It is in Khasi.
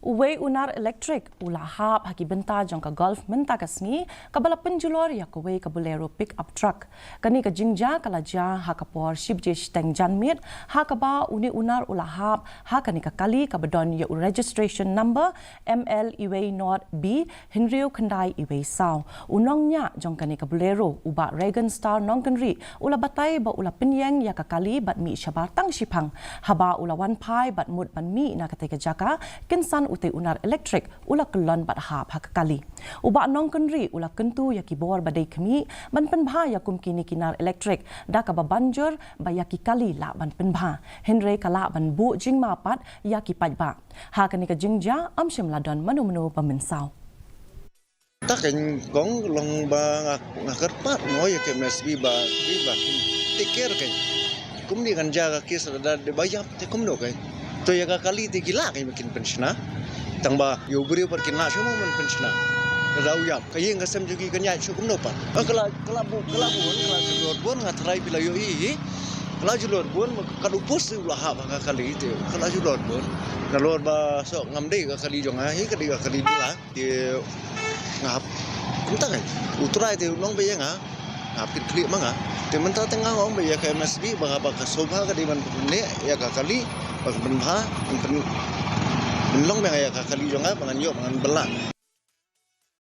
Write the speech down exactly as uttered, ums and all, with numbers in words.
Uwei u nar elektrik u la hap ha ki bynta jong ka golf mynta ka sngi, kaba la pynjulor ïa kawei ka Bolero pickup truck. Kane ka jingjia ka la jia ha ka por shi baje shiteng janmiet, ha kaba une u nar u la hap ha kane ka kali kaba don ïa u registration number M L uwei nod B hynriew khyndai uwei saw. U nongñiah jong kane ka Bolero, u Bah Reagan Star Nongkynrih, u la batai ba u la pynïeng ïa ka kali bad mih shabar tang shiphang. Haba u la wan phai bad mut ban mih na katei ka jaka, kynsan utei u nar elektrik u la kyllon bad hap ha ka kali. U Bah Nongkynrih u la kyntu ïa ki bor ba dei khmih ban pynbha ïa kum kine ki nar elektrik, da kaba ban jur ba ïa ki kali lah ban pynbha, hynrei ka lah ban buh jingma pat ïa ki paidbah. Ha kane ka jingjia ym shym la don mano mano ba mynsaw. Ta keiñ kong long ba nga, nga kyrpad mo ïa ka M S B ba, ba kin take care keiñ. Kumne kan jia ka case lada dei ba ïap te kumno keiñ. To ïa ka kali te ki lah keiñ ba kin pynshna. Tang ba ïa u briew pat kin lah shuh mo ban pynshna. Lada u ïap ka ïing ka sem jong ki kan ïaid shuh kumno pat. Ah, ka la, ka la buh, ka la buh, ka la julor bun, nga tharai phi la ïohi hi. Ka la julor bun, ka la u post u la hap ha ka kali te, ka la julor bun. Nalor ba soh ngam dei ka kali jong nga hi, ka dei ka kali bylla. Te nga hap kumta keiñ. U trai te u long ba ïa nga, nga hap kit khlieh ma nga. Te mynta te nga ong ba ïa ka M S B ba, ba ka sngewbha ka dei ban pynleh ïa ka kali, ba ka pynbha, ban pyn, pynlong ba ïa ka kali jong nga ba ngan ïoh ba ngan bylla.